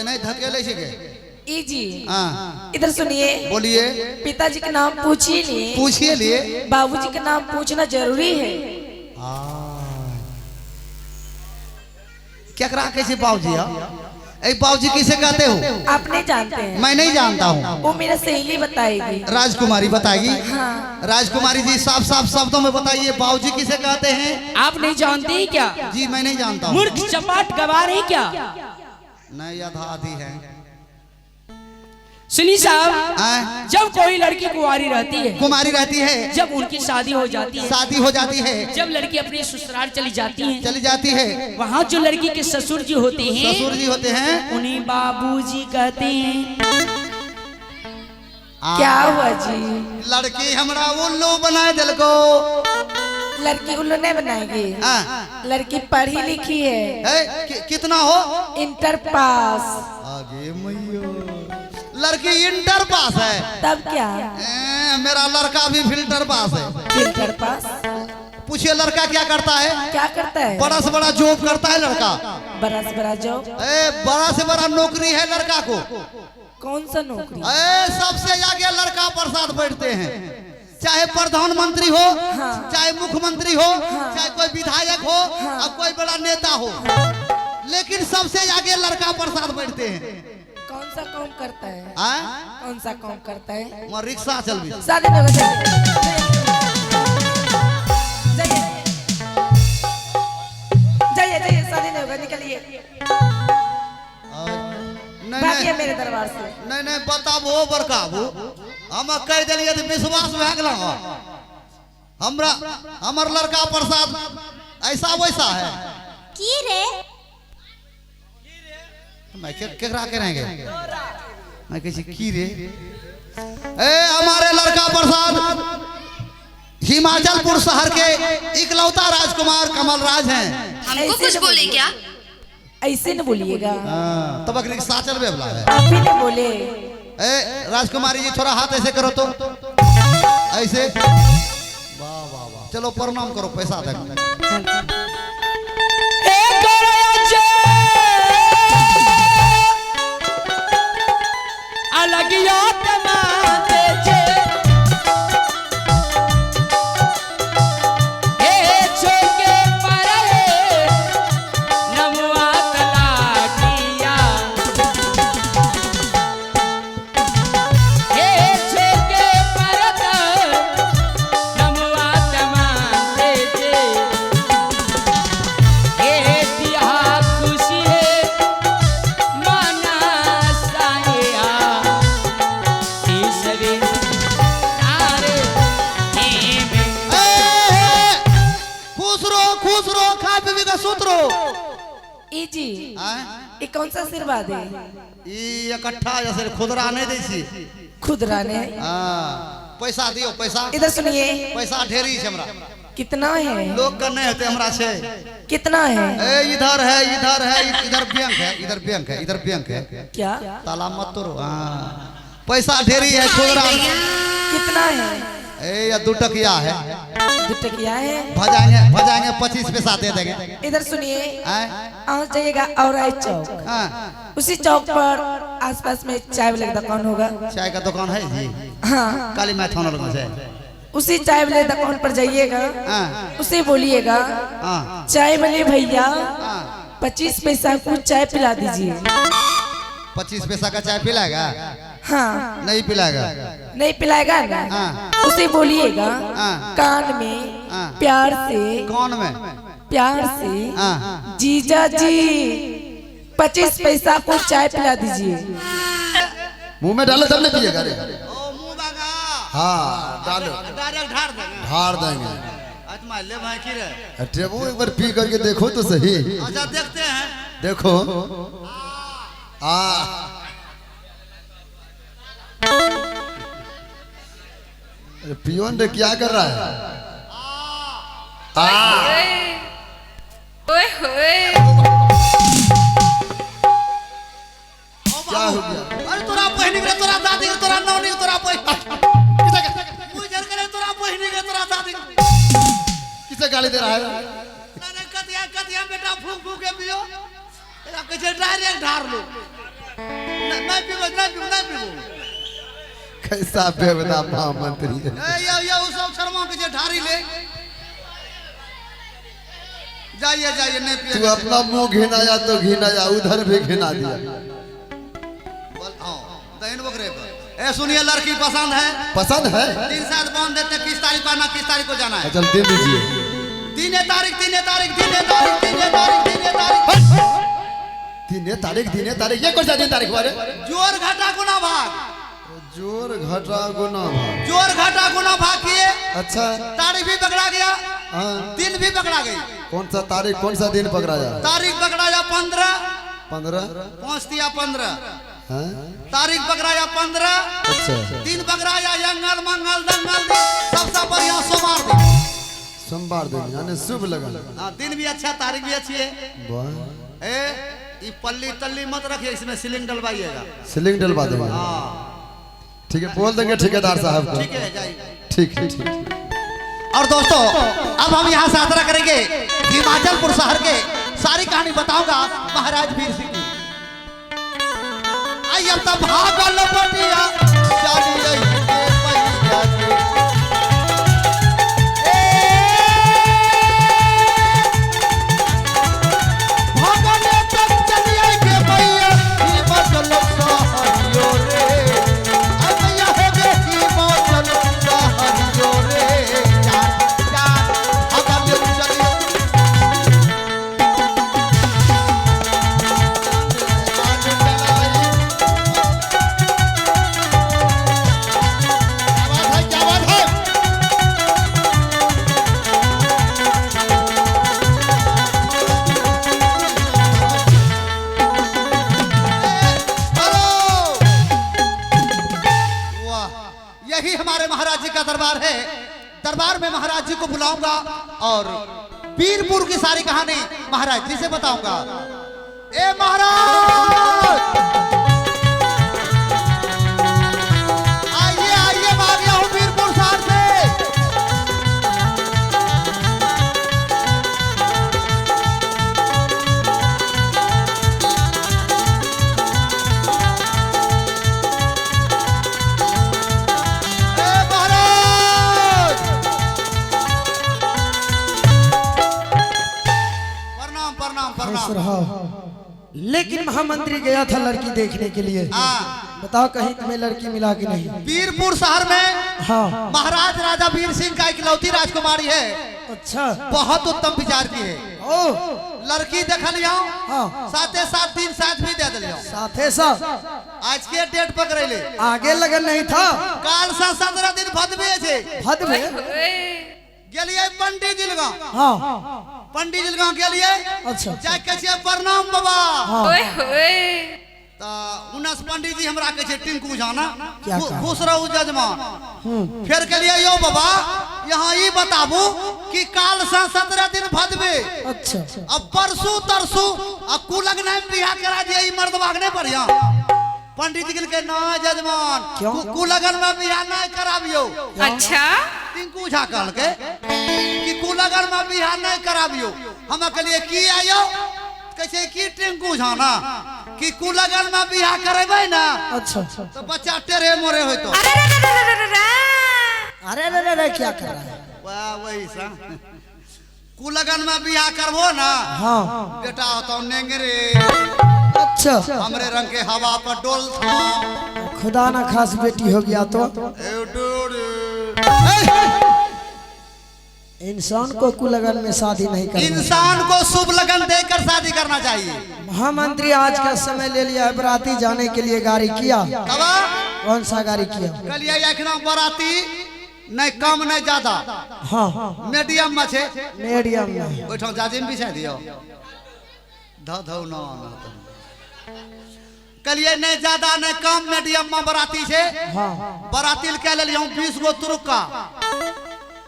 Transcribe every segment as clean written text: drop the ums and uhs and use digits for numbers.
ये नहीं धकेले छी के। ई जी। हाँ। इधर सुनिए। बोलिए। पिताजी का नाम पूछिए लिए। पूछिए लिए। बाबूजी का नाम पूछना जरूरी है। क्या करा कैसे बाबूजी हो? ए बाबूजी किसे कहते हो? आप नहीं जानते हैं। मैं नहीं जानता हूँ। वो मेरा सहेली बताएगी। राजकुमारी बताएगी। हाँ। राजकुमारी जी साफ साफ शब्दों में बताइए बाबूजी किसे कहते हैं? आप नहीं जानते हैं क्या? जी मैं नहीं जानता हूँ। मूर्ख चपाट गवा रहे क्या? नहीं, आधा आधी है। सुनी साहब, हाँ? जब कोई लड़की कुंवारी रहती है, कुमारी रहती है, जब उनकी शादी हो जाती है, शादी हो जाती है, जब लड़की अपने ससुराल चली जाती है, चली जाती है, वहाँ जो लड़की के ससुर जी होते हैं, ससुर जी होते हैं, उन्हें बाबूजी कहते हैं। क्या हुआ जी? लड़की हमरा उल्लू बनाए दिल को। लड़की उल्लू नहीं बनाएगी। हाँ। लड़की पढ़ी लिखी है। है, कितना हो? Inter pass. आगे मैयो, लड़की इंटर पास है। तब क्या? मेरा लड़का भी फिल्टर पास है। फिल्टर पास। पूछिए लड़का क्या करता है? क्या करता है? बड़ा से बड़ा जॉब करता है लड़का। बड़ा से बड़ा जॉब? ए, बड़ा से बड़ा नौकरी है लड़का को। कौन सा नौकरी? ए, सबसे आगे लड़का प्रसाद बैठते हैं, चाहे प्रधानमंत्री हो, हाँ। चाहे मुख्यमंत्री हो, हाँ। चाहे कोई विधायक हो, हाँ। और कोई बड़ा नेता हो, लेकिन सबसे आगे लड़का प्रसाद बैठते हैं। कौन सा काम करता है? आ? कौन सा काम करता है? वहाँ रिक्शा चल रही। शादी में होगा, जाइए जाइए जाइए, शादी नहीं होगा, निकलिए। नहीं, भागिए नहीं। मेरे दरबार से। नहीं नहीं, बताबो बड़काबू, हम कह दिलिए तो विश्वास भए गेल। हमरा हमर लड़का प्रसाद ऐसा वैसा है। की रे? मैं केकरा के रहेंगे? मैं कहै छी की रे? ए हमारे लड़का प्रसाद हिमाचलपुर शहर के इकलौता राजकुमार कमल राज हैं। हमको कुछ बोले क्या? ऐसे न बोलिएगा। हाँ, तब रिक्शा चलबे वाला है। आप ही ने बोले। ए राजकुमारी जी थोड़ा हाथ ऐसे करो तो, ऐसे। वाह वाह वाह, चलो प्रणाम करो, पैसा दे। अलग याद मानते छे। हे छोके परे नमुआ तलाटिया। हे छोके परत नमुआ तमानते छे। हे तिहा खुशी है मना साया। ईश्वरी तारे में। ए, खुश रहो खुश रहो, खा पी के सुत रहो। ई जी, आँय? ये कौन सा आशीर्वाद है? ई इकट्ठा जैसे खुदरा नहीं दै छी। खुदरा ने। हाँ, पैसा दियो पैसा। इधर सुनिए। पैसा ढेरी छै हमरा। कितना है? लोग के नहीं हेतै, हमरा छै। कितना है? ए इधर है, इधर है, इधर बैंक है, इधर बैंक है, इधर बैंक है। क्या? ताला मत तोड़ो। हाँ, पैसा ढेरी है खुदरा। कितना है? ए या 2 टकिया है। 2 टकिया है। भजाएंगे भजाएंगे, 25 पैसा दे देंगे। इधर सुनिए। आए? आ जाइएगा और आए चौक। हाँ। उसी चौक पर आसपास में चाय वाले का दुकान होगा। चाय का दुकान है जी। हाँ। काली माई थाना लगा है। उसी चाय वाले दुकान पर जाइएगा। हाँ। उसे बोलिएगा, हाँ। चाय वाले भैया, हाँ। 25 पैसा को चाय पिला दीजिए। 25 पैसा का चाय पिलाएगा? हाँ। नहीं पिलाएगा। नहीं पिलाएगा ना? हाँ। उसे बोलिएगा, हाँ। कान में हाँ। प्यार से, कान में प्यार से, हाँ। जीजा जी 25 पैसा को चाय पिला दीजिए। मुंह में डालो तब नहीं पिएगा रे। हाँ डालो, डायरेक्ट ढार देंगे। ढार देंगे। अच्छा ले भाई की रे। अरे वो एक बार पी करके देखो तो सही। अच्छा देखते हैं। देखो। आ अरे पियोन रे क्या कर रहा है? आ ओए होए। क्या हो गया? अरे तोरा बहिनी के, तोरा दादी के, तोरा नौनी के, तोरा बहिनी मुझे करे, तोरा बहिनी के, तोरा दादी के। किसे गाली दे रहा है? नहीं, नहीं, कतिया कतिया बेटा फूक फूक के पियो। एरा कहै छै डायरेक्ट ढार लो। नहीं पीबो, नहीं पीबो, नहीं पीबो। कैसा बेवदा महामंत्री है। ए यो यो उ सब शर्मा के जे ढारी ले। जाइए जाइए, नहीं पिए। तू अपना मुंह घिनाया तो घिनाया, उधर भी घिना दिया। बोल, हाँ, दहीन बकरे पर। ए सुनिए, लड़की पसंद है? पसंद है। 3 साल बांध देते, किस तारीख को आना, किस तारीख को जाना है? चल दे दीजिए। 3 तारीख, 3 तारीख, 3 तारीख, 3 तारीख, 3 तारीख। 3 तारीख, 3 तारीख, ये कौन सा 3 तारीख वाले? जोर घटा गुना भाग। जोर घटा गुना भाग। जोर घटा गुना भाग किए। अच्छा। तारीख भी पकड़ा गया। हाँ। दिन भी पकड़ा गई। कौन सा तारीख, कौन सा दिन पकड़ाया? तारीख पकड़ाया 15। 15? पहुंच दिया 15। हाँ? तारीख पकड़ाया 15। अच्छा। दिन पकड़ाया यंगल मंगल दंगल दिन, सबसे बढ़िया सोमवार दिन। सोमवार दिन यानी शुभ लगन। हाँ, दिन भी अच्छा, तारीख भी अच्छी है। वाह। ए, ये पल्ली तल्ली मत रखिए, इसमें सीलिंग डलवाइएगा। सीलिंग डलवा देंगे। हाँ। ठीक है, बोल देंगे ठेकेदार साहब को। ठीक है, जाइए। ठीक है, ठीक। और दोस्तों, अब हम यहाँ से यात्रा करेंगे हिमाचलपुर शहर के, सारी कहानी बताऊंगा महाराज वीर सिंह की। आइए अब तब भागल बटिया चली आई के पहिया के। ए, भागल तक चली आई के पहिया, हिमाचल शहरियो रे। आई भैया हो गे हिमाचल शहरियो रे। चार, चार, भागल चली आई। क्या बात है, क्या बात है? हेलो। वाह, यही हमारे महाराज जी का दरबार है। दरबार में महाराज जी को बुलाऊंगा और वीरपुर की सारी कहानी महाराज जी से बताऊंगा। ए महाराज, आइए आइए, मैं आ गया हूं वीरपुर शहर से। ए महाराज, प्रणाम प्रणाम प्रणाम। लेकिन महामंत्री गया था लड़की देखने के लिए। हाँ। बताओ कहीं तुम्हें लड़की मिला कि नहीं? वीरपुर शहर में हाँ। महाराज राजा वीर सिंह का इकलौती राजकुमारी है। अच्छा। बहुत उत्तम विचार की है। ओ। लड़की देख लिया। हाँ। साथे साथ 3 साथ भी दे दिलियो। साथे साथ। आज के डेट पकड़े ले। आगे लगन नहीं था। काल से 17 दिन भदवे छे। भदवे? गेलिए पंडित जी लगा। हाँ। पंडित जी लगा गेलिए। अच्छा। जाय के छियै प्रणाम बाबा। हाँ। ओए होए। त उनस पंडित जी हमरा कहै छै टिंकू झा ना। क्या कहा? खुश रहू जजमान। फिर कहलिए यो बाबा, यहाँ ई बताबू कि काल से 17 दिन भदवे। अच्छा। अब परसू तरसू आ कुलग नहीं बियाह करा दिया ई मर्दवा के नहीं बढ़िया। पंडित जी के ना जजमान, क्यों? कुलगन में बियाह नहीं कराबियो। अच्छा। टिंकू झा कहलकै कि कुलगन में बियाह नहीं कराबियो। हम कहलिए की आयो? कहै छै की टिंकू झा ना कि कुलगन में बियाह करेबै ना। अच्छा। तो बच्चा टेढ़े मोरे होइतो। अरे रे रे रे रे रे रे। अरे रे रे रे, क्या कर रहा है? वाह, वही सा कुलगन में बियाह करबो ना। हाँ। बेटा होतो नेंगरे। अच्छा। हमरे रंग के हवा पर डोल था। खुदा ना खास बेटी हो गया तो। ए डोरे। इंसान को कुलगन में शादी नहीं करना। इंसान को शुभ लगन देकर शादी करना चाहिए। महामंत्री आज का समय ले लिया है बराती जाने के लिए गाड़ी किया। तब? कौन सा गाड़ी किया? कल ये एखना बराती नहीं कम नहीं ज्यादा। हाँ। मीडियम में छे। मीडियम में। ओइठाम जाजिम बिछा दियो। धौ धौ ना ना तो। कलिए नहीं ज्यादा नहीं कम मीडियम में बराती छे। हाँ। बराती के ले लियो 20 गो तुरुक्का।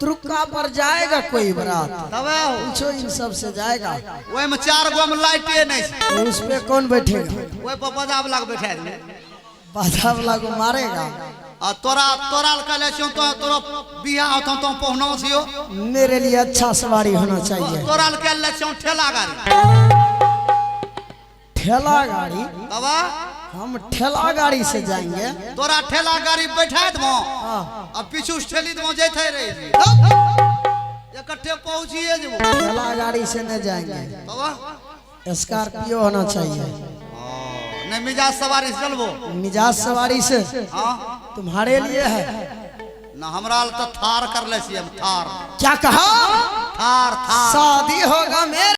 तुरुक्का पर जाएगा कोई बरात? तबे हो। पूछो इन सब से जाएगा। ओय में 4 गो में लाइटे नहीं छे। तो उस पे कौन बैठेगा? ओय पर बाजा वाला के बैठा दिले। बाजा वाला को मारेगा। आ तोरा कहले छियो तो तोरा बियाह होतो तो पहुना छियो। मेरे लिए अच्छा सवारी होना चाहिए। तोरा कहले छियो ठेला गाड़ी। ठेला गाड़ी? तबा? हम ठेला गाड़ी से जाएंगे। तोरा ठेला गाड़ी बैठा देबो। हाँ। आ पीछू से ठेली देबो, जैते रही, इकट्ठे पहुंचिए जेबो। ठेला गाड़ी से नहीं जाएंगे। तब? स्कॉर्पियो होना चाहिए। नहीं, मिजाज सवारी से चलबो? मिजाज सवारी से। हाँ। तुम्हारे लिए है। ना, हमरा ल तो थार कर ले छी हम, थार। क्या कहा? थार, थार। शादी होगा मेरा।